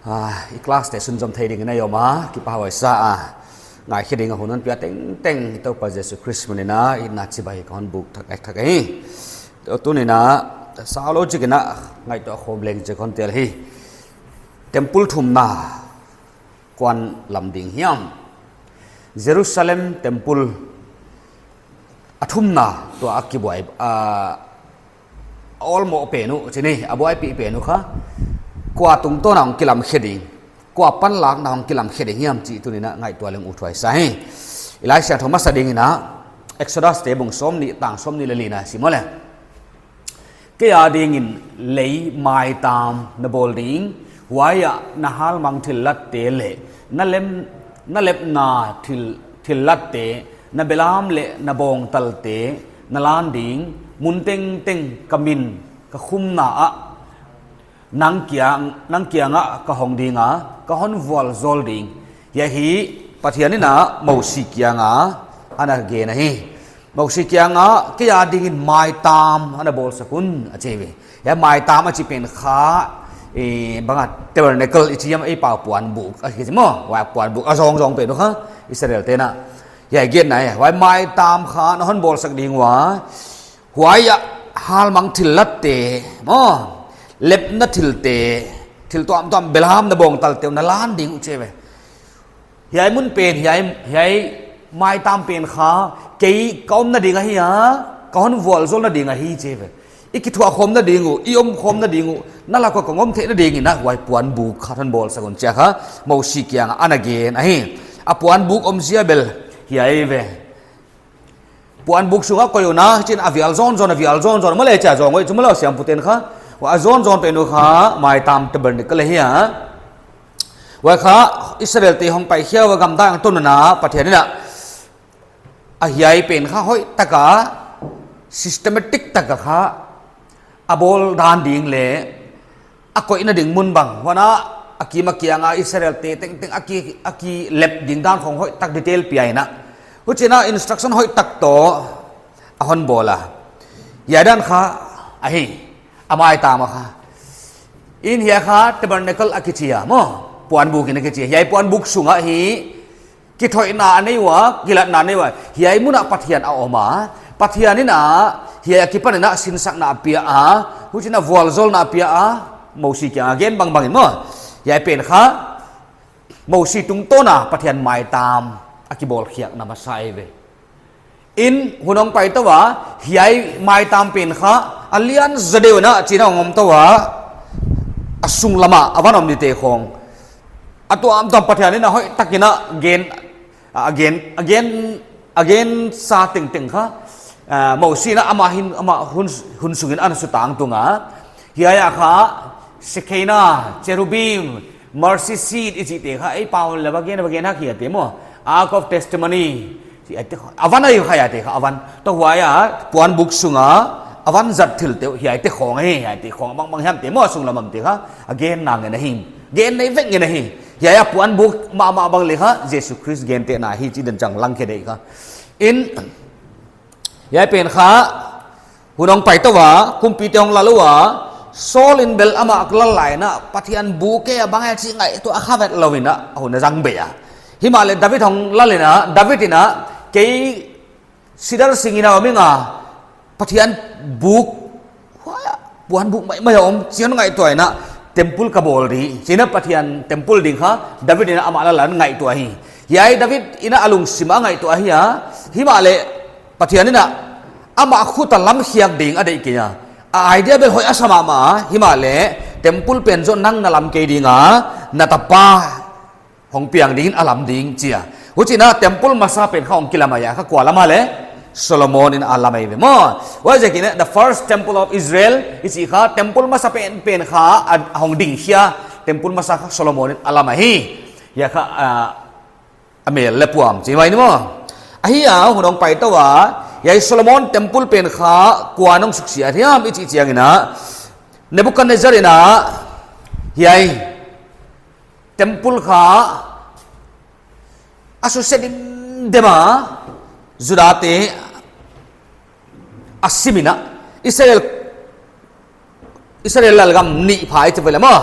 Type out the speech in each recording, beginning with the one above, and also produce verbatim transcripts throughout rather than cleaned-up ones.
Ah, i class te sunzom thei dingin a om a, kipahhuai sa a. Ngaikhe ding a hun hon pia tengteng Toupa Jesu Khrist min in a, i na chibai ka hon buk thak, eh, thak hi. Tuni in a, saulou chik in a, ngaihtuah khawm leng chik hon tel hi. Temple thumna, kua'n lam ding hiam? Jerusalem temple a thumna, tua a kibuai, a, a awlmoh pen uh, chi ni, a buaipih pen uh kha, kua tungtawn a hong kilam khe ding, kua panlakna hong kilam khe ding hiam chih tuni in a ngaihtuah leng uthuai sa hi. I Laisiangthou masa dingin a, Exodus te bung sawmnih, tang sawmnih leh li na sim le. Kei a dingin lei maitam na bawl ding, huai ah na halmang thillatte leh, na lem, na lepna thil, thillatte, na belam leh na bawngtalte, na lan ding, mun tengteng ka min, ka khumna ah, nang kiang, nang kiangah ka hong ding a, ka hon vualzawl ding. Hiai hi Pathian in a Mosi kiangah ana gen ahi. Mosi kiangah kei a dingin maitam ana bawlsak un a chi ve. Hiai maitam a chih pen kha, eh, bang a tabernacle i chi hiam, ei pau puanbuk a chi maw, huai puanbuk a zawngzawng pen uh kha, Israel te'n a. Hiai gen nai, huai maitam kha na hon bawlsak ding ua, huai ah halmang thillatte, maw, lepna thilte, thil tuamtuam belam na bawngtalte uh na lan ding uh chi ve. Hiai mun pen, hiai, hiai maitam pen kha, kei ka omna ding ahi a, ka hon vualzawlna ding ahi chi ve. I kithuah khawmna ding uh, i om khawmna ding uh, na lak ua ka om theihna dingin a, huai puanbuk kha hon bawlsak un chi a kha, Mosi kiangah ana gen ahi. A puanbuk omzia bel, hiai ve. Puanbuk sungah koih un a, chin a vial zawnzawn, a vial zawnzawn, maw le chia zawng uh, chu maw le siampute'n kha, huai a zawnzawn pen uh kha, maitam tabernacle ahi a. Huai kha, Israel te hong paikhia ua gamdai a hong tun un a, Pathian in a, a hiai pen kha hoihtak a, systematic tak a kha, a bawl dan ding leh, a koihna ding mun bang, huan a, a kim a kiang a Israel te tengteng a ki, a kilep ding dan khong hoihtak detail pia in a. Huchi'n a instruction hoihtak toh a hon bawl a. Hiai dan kha ahi, a maitam a kha. In hiai kha tabernacle a kichi a maw, puanbuk in a kichi a. Hiai puanbuk sungah hi, kithoihna a nei ua, kilatna a nei ua. Hiai mun ah Pathian a om a. Pathian in a, hiai akipan in a sinsakna a pia a. Huchi'n a vualzawlna a pia a. Mosi kiangah gen bangbang in maw. Hiai pen kha, Mosi tungtawn a Pathian maitam a kibawlkhiakna masa ahi ve. In hun hong pai tou a, hiai maitam pen kha, a lian zaw deuh in a, chin a hong om tou a, a sunglam ah, a van om dingte khong. A tuamtuam Pathian in a hoihtak in a gen, a gen, a gen, a gensa tengteng kha, ah, Mosi in a amah hin, amah hun, hun sungin ana sutang tung a. Hiai ah kha, Shekinah, Cherubim, Mercy seat i chihte kha, ei pau leh va gen, va gen hak hiaite maw. Ark of Testimony. Chi a te kha, a van ahi kha hiaite kha, a van. Toh huai a, puanbuk sunga, a van zat thilte, hiaite khong ahi, hiaite khong, bangbang hiamte maw, sunglam amte kha, a genna ngen ahi. Gen nei vek ngen ahi. Hiai a puanbuk mahmah bang leh kha, Jesu Khrist gentehna hi chih dan chang lang khe dei kha. In, hiai pen kha, hun hong pai tou a, kumpite hong lal ua, Saul in bel amah lal lai in a, Pathian bu kei a bang a chi ngaihtuah kha vet lou in a, hun a zang bei a. Himahleh David hong lal in a, David in a, kei sidar sing in a om ing a, Pathian buk, huai a, puanbuk maimai a om, chi hon ngaihtuah in a, temple ka bawl di, chi in a Pathian temple ding kha, David in a amah lal a ngaihtuah hi. Hiai David in a a lungsim a ngaihtuah ahi a, himahleh Pathian in a amah khut a lamkhiak ding a deih kei a. A idea bel hoih a sa mahmah a, himahleh temple pen zaw nang na lam kei ding a, na tapa hong piang dingin a lam ding chi a. Huchi'n a temple masa pen kha hong kilam ahi a, kha kua lam a leh, Solomon in a lam ahi ve maw. Huaiziakin a, the first temple of Israel, i chih kha temple masa pen, pen kha a, a hong ding khia, temple masa kha Solomon in a lam ahi. Hiai kha, ah, a mel leh puam chi mai ni maw. Ahi a, hun hong pai tou a, hiai Solomon temple pen kha kua'n hong suksiat hiam i chih chiangin a, Nebuchadnezzar in a, hiai temple kha a susia dimdem a, Judate a sim in a, Israel, Israel lalgam nih pha i chi ve leh maw.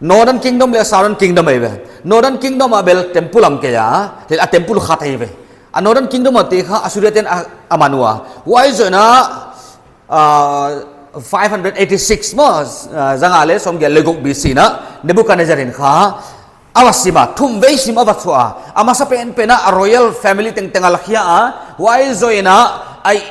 Northern Kingdom leh Southern Kingdom ahi ve. Northern Kingdom a bel temple om kei a, leh a temple khat ahi ve. A Northern Kingdom a te kha Assyria ten a, a man ua. Huai zoh in a, ah, five hundred eighty-six maw, ah, zanga leh sawmgiat leh guk B C in a, Nebuchadnezzar in kha, a va sim a, thum vei sim a va suah a. A masa penpen a, a royal family tengteng a lakhia a. Huai zoh in a, ai,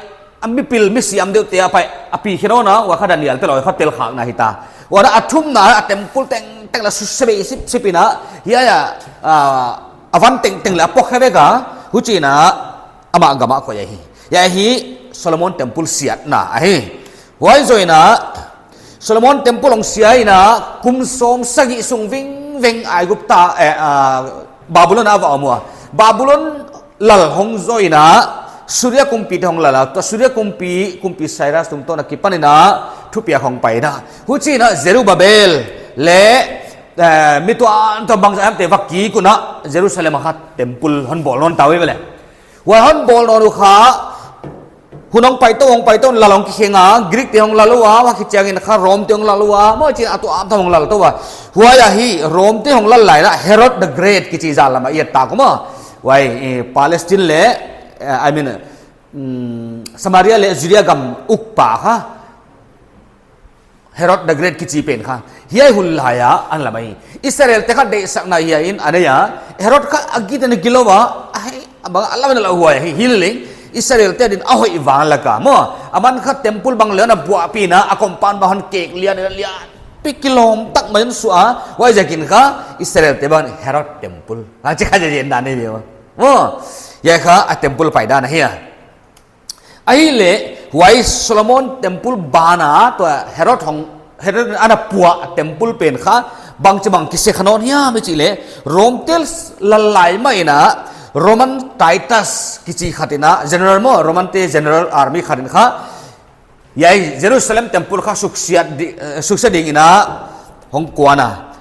a mipil misiam deuhte apai, a pi khe nawn a, huai kha Daniel te lou, kha tel khakna hita. Huan a thumna, a temple tengteng la suse bei sipsip in a, hiai a, ah, a van tengteng la pok khe vek a, huchiin a, amah gam ah koih ahi. Hiai hi Solomon temple siatna ahi. Huai zoh in a, Solomon temple hong sia in a, kum sawmsagih sung vingveng Aigupta, eh, ah, Babylon a va om ua. Babylon lal hong zou in a, Suria kumpite hong lal a, tua Suria kumpi, kumpi Cyrus tungtawn a kipan in a, thupiak hong pai in a. Huchiin a Zerubbabel leh, eh, mi tuamtuam bangzah hiam te va kik un a, Jerusalem a kha temple hon bawl nawn ta uh ve leh. Huai hon bawl nawn uh kha, hun hong pai tou, hong pai tou, lal hong kikheng a, Greek te hong lal ua, huai khit chiangin kha Rome te hong lal ua, maw, chiin a tuamtuam hong lal tou a. Huai ahi, Rome te hong lal lai in a, Herod the Great kichi zan lam a i et ta uh maw. Huai, eh, Palestine leh, eh, I mean, mm, Samaria leh Judea gam ukpa kha, Herod the Great kichi pen kha. Hiai hun lai a, a lam ahi. Israel te kha deihsakna hiai in, a nei a. Herod kha a gite na gilou a, a hei, a bang a lam na la huai hi, hileleng. Israel te adin a hoih vang lak a, maw. Aman kha temple bang leh ana buaipih in a, a compound bang hon kek lian, lian. Pi kilawm tak mai in suah a, huaiziakin kha, Israel te bang Herod temple. A chi kha je je na nei ve maw. Maw, hiai kha a temple paidan ahi a. Ahihleh, huai Solomon temple ban a, tua Herod hong, Herod ana pua temple pen kha, bangchibang kisek kha nawn hiam i chih leh, Rome te lal lai mah in a, Roman Titus kichi khat in a, general maw, Roman te general army khat in kha, hiai Jerusalem temple kha suksiat di, eh, suksia ding in a, hong kuan a.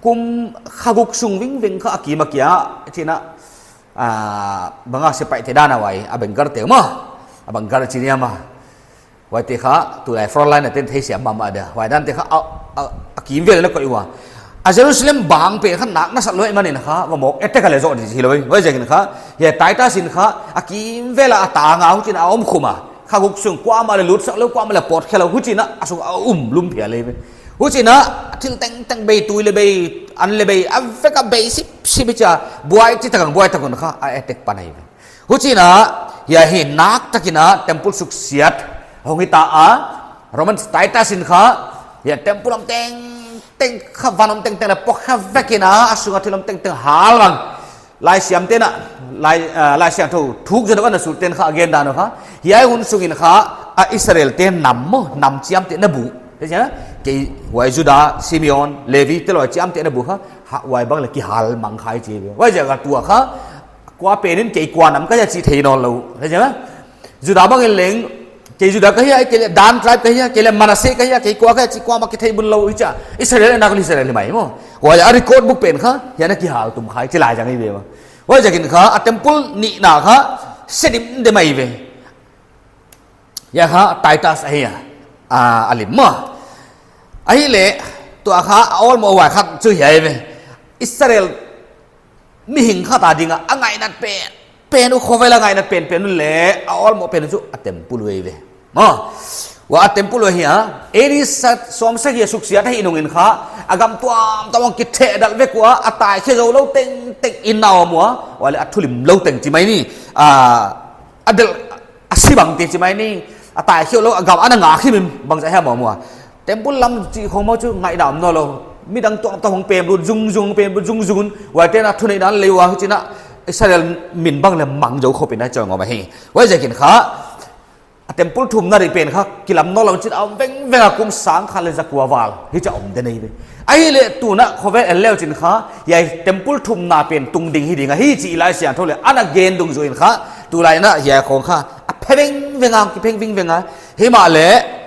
Kum kha guk sung vingveng kha a kim a kia, chiin a, ah, bang a sepaih te dan a huai, a bunker te maw, a bunker chi ni a maw. Huai te kha, tulai front line a ten theisiam mahmah dia. Huai dan te kha, a, a, a kimvel na koih ua. A Jerusalem bang pen kha nak nasak lou ahihman in kha, va mawk attack a leh zoh di hilou. Huaiziakin kha, hiai Titus in kha, a kimvel a a tang a huchiin a om khum a. Kha guk sung kuamah leh lut sak lou, kuamah leh pawt khe lou, huchiin a sung a um lum phial ahi ve. Huchiin a thil tengteng bei, tui leh bei, an leh bei, a vek a bei sipsip chia, buai chi tak a buai tak un kha, a attack pan ahi ve. Huchiin a, hiai hi nak takin a temple suksiat hong hi ta a, Roman Titus in kha, hiai temple om tengteng kha, van om tengteng leh pok kha vek in a, a sung a thil om tengteng hal mang. Laisiam te'n a, lai, ah, Laisiangthou thuk zaw deuh a na sulh te'n kha a gen dan uh kha. Hiai hun sungin kha a Israel te nam maw, nam chiamtehna bu. Te chia, kei huai Juda, Simeon, Levi te lou chiamtehna bu kha, ha, huai bang leh kihal mang kha i chi ve. Huaiziak a tua kha, kua pen in kei kua nam ka hia chi thei nawn lou. Te chia, Juda bang in leng, kei Juda ka hia, kei leh Dan tribe ka hia, kei leh Manasseh ka hia, kei kua ka hia chi kuamah kithei bun lou hi chia. Israel na ka Israel hi mai maw. Huai a record book pen kha, hiai na kihal tum kha i chi lai zang i ve maw. Huaiziakin kha, a temple nihna kha, se dimdem ahi ve. Hiai kha, Titus ahi a, a, a lim maw. Ahihleh, tua kha, a awlmoh huai khat chu hiai ve. Israel mihing khat a ding a, a ngainat pen, pen uh khovel a ngainat penpen uh leh, a awlmoh pen uh chu a temple uh ahi ve. Maw, huai a temple uh ahi a, A D sat sawmsagih a suksiat ahih nungin kha, a gam tuamtuam a kithehdelh vek ua, a taikhe zou lou tengteng in a om ua, huai leh a thulim lou teng chi mai ni, a, a delh, a si bang te chi mai ni, a taikhe lou, a gam ana ngak himhim bangzah hiam om ua. Temple lam chih khong maw chu ngaihna om nawn lou. Midang tuamtuam hong pem lut zungzung, pem lut zungzung un. Huaite'n a thuneihna lei ua, huchiin a Israel min bang leh mang zou khop in a chawng om ahi. Huaiziakin kha, a temple thumna di pen kha, kilam nawn lou chiin a om vengveng a kum sang khat leh zakua val. Hichia om den ahi ve. Ahihleh tuna khovel en leu chiin kha, hiai temple thumna pen tung ding hi ding ahi chih Laisiangthou leh ana gen dungzui in kha, tulai in a hiai khong kha, a phe vengveng a, kiphe vengveng a. Himahleh,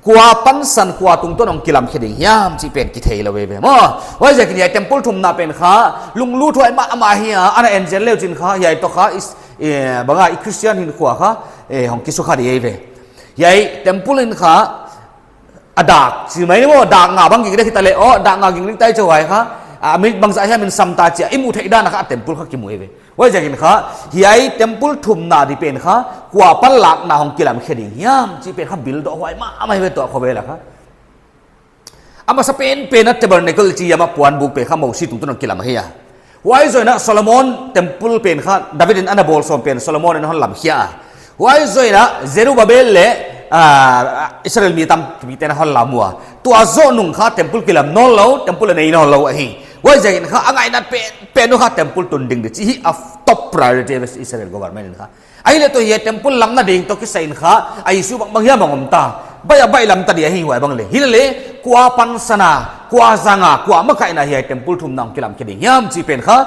kua pansan kua tungtawn hong kilam khe ding hiam chih pen kithei lou ve ve maw. Huaiziakin hiai temple thumna pen kha, lungluthuai mahmah hi a, ana en zel leu chiin kha, hiai toh kha, is, eh, bang a i Christian hinkhua kha, eh, hong kisukha di ahi ve. Hiai temple in kha, a dak, chi mai ni maw, dak nga bang ging dek hita leh, oh, dak nga ging dek tai chauh huai kha, a, mi bangzah hiam in sam ta chia, i muh theih dan a kha temple kha kimu ve. Huaiziakin kha, hiai temple thumna di pen kha, kua pan lakna hong kilam khe ding hiam, chih pen kha build huai mahmah ve tua khovel a kha. A masa penpen a tabernacle chi hiam a puanbuk pen kha Mosi tungtawn hong kilam ahi a. Huai zoh in a Solomon temple pen kha, David in ana bawl sawm pen Solomon in hon lam khia a. Huai zoh in a Zerubbabel leh, ah, Israel mi tampite in hon lam ua. Tua zoh nung kha temple kilam nawnlou, temple nei nawnlou ahi. Huaiziakin kha a ngaihna penpen uh kha temple tun ding di chih hi a top priority a Israel government in kha. Ahihleh toh hiai temple lamna ding toh kisai in kha, a issue bangbang hiam a om ta. Baih a baihlam ta di ahi huai bang leh. Hileleh, kua pansan a, kua zang a, kua makaihna hiai temple thumna hong kilam khe ding hiam chih pen kha,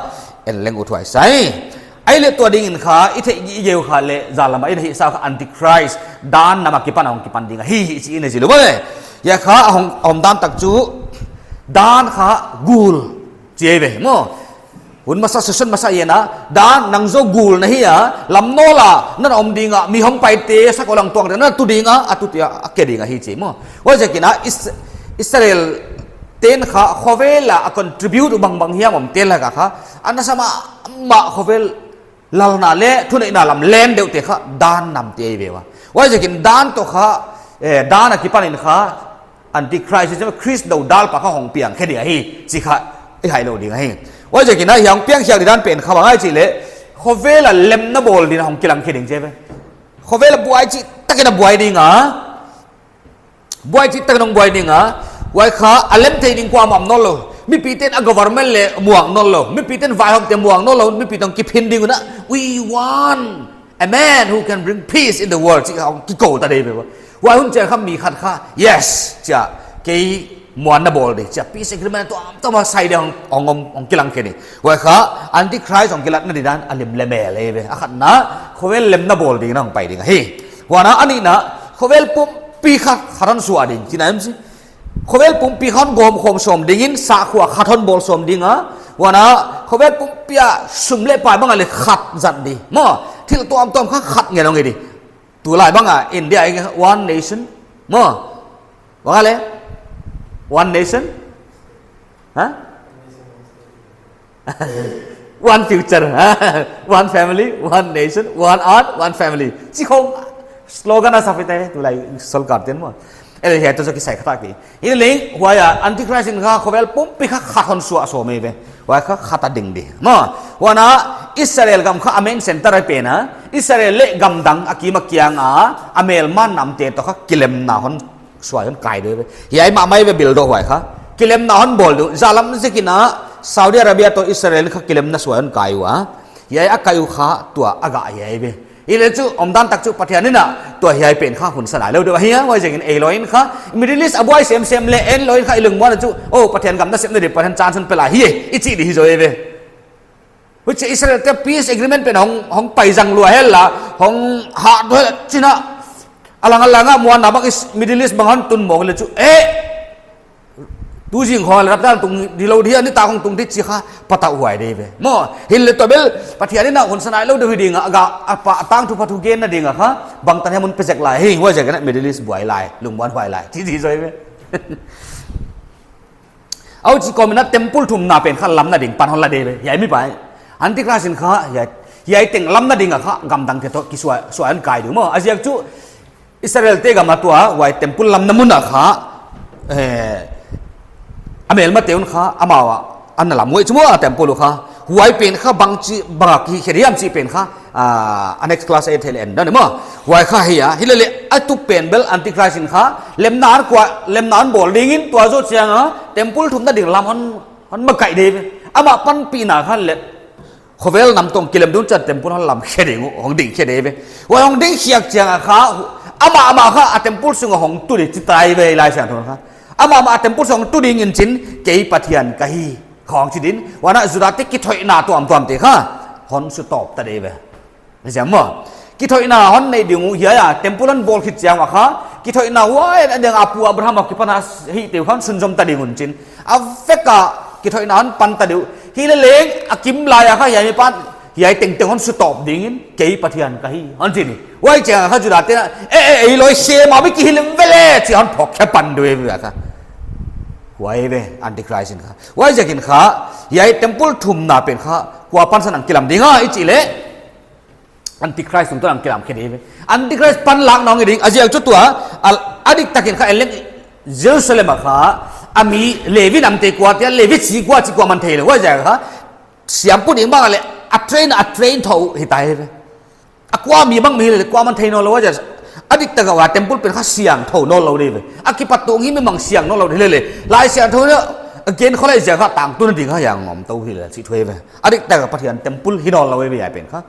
en leng ut huai sa hi. Ahihleh tua ding in kha, i theih gige uh kha leh, zallam a i na hih sa kha Antichrist, Dan nam a kipan hong kipan ding ahi hi chih i na zil uh bang leh. Hiai kha, a hong, a om dan tak chu, Dan kha gul, chi ve maw. Hun masa, session masa hiam a, Dan nang zaw gul na hi a, lam nawl a, na om ding a, mi hong paite, sakol a tuangte, na tu ding a, a tu tia, a ke ding ahi chi maw. Huaiziakin a, Is-, Israel ten kha, khovel a, a contribute bangbang hiam om te lak a kha, a nasa mahmah khovel lalna leh, thuneihna lam len deuhte kha, Dan namte ve ua. Huaiziakin Dan toh kha, eh, Dan a kipan in kha, Antichrist, Christ doudal pa kha hong piang khe ding ahi, chih kha i hailou ding ahi. Huaiziakin a hiai hong piang khiak di dan pen kha bang ahia chih leh, khovel a lemna bawl ding a hong kilang khe ding chi ve. Khovel a buai chih takin a buai ding a, buai chih takin hong buai ding a, huai kha a lem thei ding kuamah om nawnlou. Mipite'n a government leh muang nawnlou. Mipite'n vaihawmte muang nawnlou. Mipite'n kiphin ding un a, "We want a man who can bring peace in the world," chih hong kikou ta di ve ua. Huai hun chiang kha mi khat kha, "Yes," chia, "kei muanna bawl di," chia, peace agreement tuamtuam a sign di hong, hong, hong, hong kilang khe di. Huai kha, Antichrist hong kilatna di dan, a lim leh mel ve. A khatna, khovel lemna bawl ding in hong pai ding ahi. Huan a nihna, khovel pumpi kha, khat hon suah ding, chihna em chi. Khovel pumpi kha hon gawm khawm sawm ding in, sakhua khat hon bawl sawm ding a. Huan a, khovel pumpi a sum leh pai bang a leh khat zat di. Maw, thil tuamtuam kha khat ngen hong hi di. Tulai bang a, India a one nation. Maw, bang a leh, one nation. Ha? One future, one family, one nation, one earth, one family. Chih khong slogan a sa pite, tulai sorkar te'n maw. Ahihleh hiai toh kisai kha ta ki. Hileleng, huai a, Antichrist in kha khovel pumpi kha khat hon suah sawm ve. Huai kha khat a ding di. Maw, huan a Israel gam kha a main center ahi pen a. Israel leh gam dang a kim a kiang a, a melma namte toh kha kilemna hon suai hon kai di ve. Hiai mahmah ve build huai kha. Kilemna hon bawl di. Zallam ziakin a Saudi Arabia toh Israel kha kilemna suai hon kai ua. Hiai a kai uh kha tua a gah hiai ve. Hileh chu, om dan tak chu Pathian in a, tua hiai pen kha hun sa nailou di ahi a, huaiziakin ei lou in kha, Middle East a buai semsem leh en lou in kha i lungmuan a chu, oh, Pathian gam nasepna di, Pathian chance hon pe lai hi, i chih di hi zaw ve. Huchi Israel te peace agreement pen hong, hong pai zang lua hel a, hong hah dua hel a, chihna, a lang a lang a muanna bang is Middle East bang hon tun mawk leh chu, eh, tu zing khong leh rapture tung di lou di, a nitak khong tung di chih kha, patau huai di ve. Maw, hileh tua bel, Pathian in a hun sa nailou di hi ding a, a gah, a pa, a tangthu pha thu genna ding a kha, bangtan hiam hon pe zek lai, hi, huaiziakin a Middle East buai lai, lungmuan huai lai, chih di zaw ve. Huchi kawm in a temple thumna pen kha lamna ding pan hon la di ve. Hiai mi pai. Antichrist in kha, hiai, hiai teng lamna ding a kha, gam dangte toh kisuai, suai hon kai di maw. A ziak chu, Israel te gam a tua, huai temple lamna mun a kha, eh, a melmate un kha, amau a, ana lam uh chu maw a temple uh kha. Huai pen kha bangchi, bang a ki khe di hiam chih pen kha, ah, a next class a thei leh en dan maw. Huai kha hi a, hileleh a tu pen bel Antichrist in kha, lemna hon kua, lemna hon bawl ding in tua zoh chiang a, temple thumna ding lam hon, hon makaih di ve. Amah panpihna kha leh, khovel nam toh kilem dun chan temple hon lam khe ding uh, hong ding khe di ve. Huai hong ding khiak chiang a kha, amah, amah kha a temple sung a hong tu di chi tai ve Laisiangthou in kha. Amah, amah a temple sung a hong tu ding in chin, kei Pathian ka hi. Khong chi din, huan a Juda te kithoihna tuamtuam te kha, hon sutawp ta di ve. Ziak maw. Kithoihna hon nei ding uh hiai a, temple hon bawl khit chiang a kha, kithoihna huai a ding a pu Abraham a kipan a hihte uh kha hon sunzom ta ding un chin. A vek a kithoihna hon pan ta di uh. Hileleng a kim lai a kha hiai mi pan, Hiai tengteng hon sutawp dingin, kei Pathian ka hi, hon chi ni. Huai chiang kha Juda te'n, e, e, ei lawi khem a mi kihilh lem ve le, chi hon phawk khe pan deuh ve kha. Huai ve, Antichrist in kha. Huaiziakin kha, hiai temple thumna pen kha, kua pansan a kilam ding a, i chih leh. Antichrist tungtawn a kilam khe ding ve. Antichrist panlak nawn ding, a ziak chu tua, a, a diktakin kha en leng Jerusalem a kha, a mi Levi namte kua te, Levi chi kua chi kuaman thei lou, huaiziak kha, siampu ding bang leh, a train, a train thou hi ta hi ve. A kua mi bang mi leh, kuaman thei nawn lou, huaiziak, a diktak a temple pen kha siangthou nawn lou ding ve. A kipat tung hi mi bang siang nawn lou ding leh leh. Laisiangthou in, a gen khol lai ziak kha tangtun ding kha hiai ngawm tou hi leh, chi thu ve. A diktak a Pathian temple hi nawn lou ve hiai pen kha.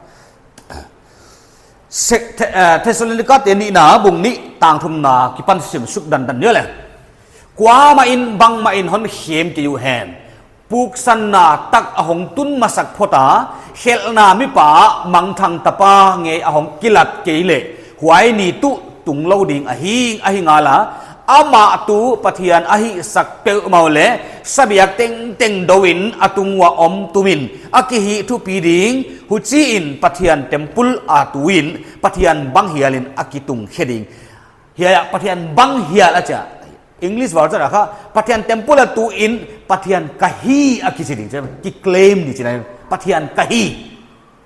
Se-, The-, eh, Thessalonica te nihna bung nih tang thumna kipan sim suk dandan ni leh. Kuamah in bangmah in hon khem kei uhen. Puksanna tak a hong tun masak phot a, khelhna mipa mangthang tapa ngei a hong kilat kei leh, huai ni tuh tung lou ding ahi, ahi ngal a, amah tuh Pathian a hihsak peuhmah leh, sabiak tengteng dou in a tung ua om tum in, a kihih thupi ding, huchiin Pathian temple a tu in, Pathian bang hial in a kitung khe ding. Hiai ah Pathian bang hial a chi a. English version a kha, Pathian temple a tu in, Pathian ka hi a kichi ding chi, ki claim ding chi na, Pathian ka hi.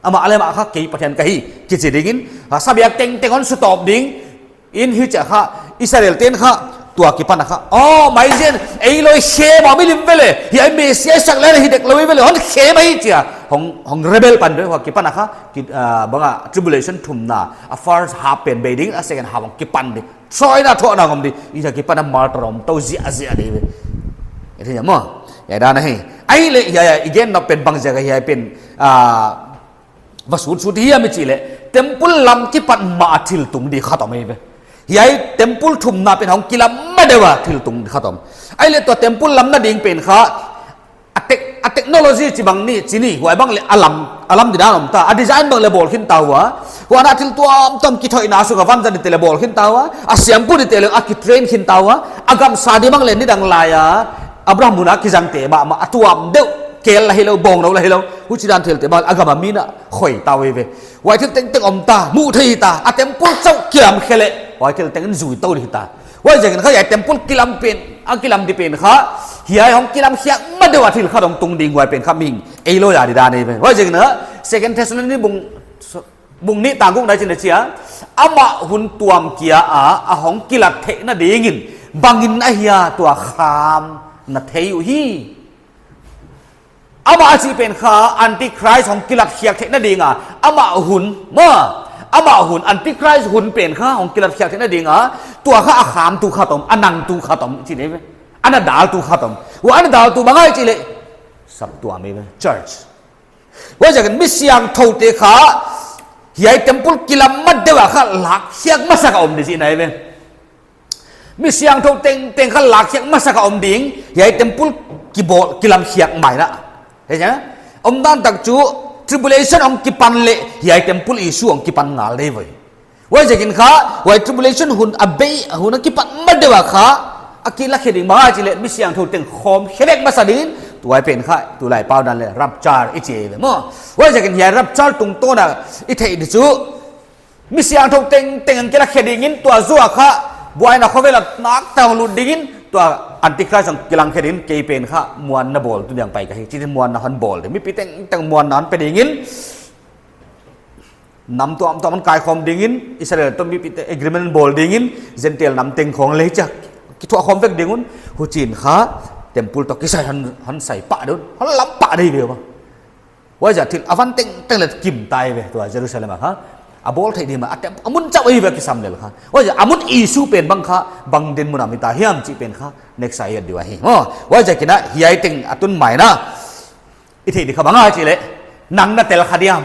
Amah leh amah kha kei Pathian ka hi, kichi dingin, ha, sabiak tengteng hon sutawp ding, in hichia kha, Israel te'n kha, tua kipan a kha. Oh, maizen, ei lawi khem a mi lim ve le, hiai Messiah sak leh hi dek lou ve le, hon khem ahi chia, hong, hong rebel pan deuh, hua kipan a kha, ki, ah, bang a tribulation thumna, a first half pen bei ding, a second half hong kipan ding. Sawina thohna ngawm ding, i ta kipan a martyr om tou ziahziah ding ve. I thei maw? Hiai dan ahi. Ahihleh, hiai, hiai, i gen nop pen bang ziak a hiai pen, ah, va sutsut hiam i chih leh, temple lam kipat mah a thil tung di khat om ahi ve. Hiai temple thumna pen hong kilam ma deuh a thil tung di khat om. Ahihleh tua temple lamna ding pen kha, a tech-, a technology chi bang ni, chi ni, huai bang leh a lam, a lam di dan om ta, a design bang leh bawl khin ta ua, huan a thil tuamtuam kithoihna suk a vanzat dite leh bawl khin ta ua, a siampu dite leh a kitrain khin ta ua, a gamsa di bang leh nidang lai a, Abraham hun a kizangte mahmah, a tuam deuh, kel la hilou, bawngnou la hilou, huchidan thilte bang, a gam a mi na, khoi ta uhi ve. Huai thil tengteng om ta, muh theih ta, a temple chauh kilam khe leh, huai thil tengteng in zui tou di ta. Huaiziakin kha hiai temple kilam pen, a kilam di pen kha, hiai hong kilam khiak ma deuh a thil khat hong tung ding huai pen kha mihing, ei lawi a di dan ahi ve. Huaiziakin kha, Second Thessalonians bung, bung nih tang gukna ah chi a, amah hun tuam kia a, a hong kilat theihna dingin, bangin ahia tua khamna thei uhi. Amah a chih pen kha Antichrist hong kilat khiak theihna ding a, amah hun, maw, amah hun, Antichrist hun pen kha hong kilat khiak theihna ding a, tua kha a khamtu khat om, a nangtu khat om, chi nei ve. A na daltu khat om. Huai a na daltu bang ahia chih leh, saptuam ahi ve, church. Huaiziakin mi siangthoute kha, hiai temple kilam ma deuh a kha lak khiak masak a om di chihna ahi ve. Mi siangthou tengteng kha lak khiak masak a om ding, hiai temple kibawl, kilam khiak mai na. Hei nya? Omdan tak chu, tribulation hong kipan leh, hiai temple issue hong kipan ngal deuh ve. Huaiziakin kha, huai tribulation hun a bei, hun a kipan ma deuh a kha, a kilat khe ding bang ahia chih leh, mi siangthou teng khawm khe vek masa dingin, tua pen kha, tulai pau dan leh, rapture i chi ve maw. Huaiziakin hiai rapture tungtawn a, i theih di chu, mi siangthou tengteng hong kilat khe dingin, tua zoh a kha, buaina khovel a nakta hong lut dingin, tua Antichrist hong kilang khe dingin, kei pen kha, muanna bawltu ding pai ka hi, chih muanna hon bawl ding. Mipi tengteng muanna hon pe dingin, nam tuamtuam hon kaikhawm dingin, Israel toh mipite agreement bawl dingin, Gentile nam teng khawng leh chia, kithuah khawm vek ding un, huchiin kha, temple toh kisai hon, hon sai pah deuh, hon lam pah deuh ve maw. Huaiziak thil a van tengteng leh kim ta hi ve, tua Jerusalem a kha. A bawl theih di mah, a tem-, a mun chauh ahi ve kisam lel kha. Huaiziak a mun issue pen bang kha, bang dinmun a om ta hiam chih pen kha, next a i et diu ahi. Maw, huaiziakin a, hiai teng a tun mai na. I theih di kha bang ahia chih leh, nang na tel kha diam.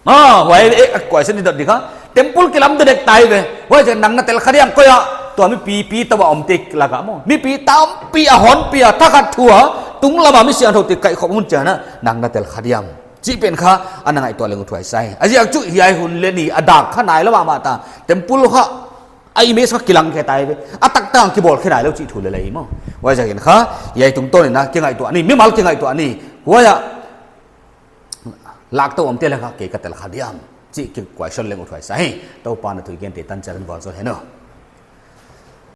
Maw, huai e, a question i dot di kha. Temple kilam deuh dek ta hi ve. Huaiziak nang na tel kha diam koi a, tua mipi, pi tou a omte lak a maw. Mipi tampi a hon pi a, thakhat thu a, tunglam a mi siangthoute kaikhawm hun chiang a, nang na tel kha diam. Chih pen kha, ana ngaihtuah leng uthuai sa hi. A ziak chu hiai hun leh ni a dak kha nai lou mahmah ta. Temple kha, a image kha kilang khe ta hi ve. A taktak kibawl khe nai lou chih thu lel ahi maw. Huaiziakin kha, hiai tungtawn in a kingaihtuah ni, mimal kingaihtuah ni. Huai a, Lak tou omte lak ah kei ka tel kha diam chih ki question leng uthuai sa hi. Toupa'n a thugente tan chiat in vualzawl hen aw.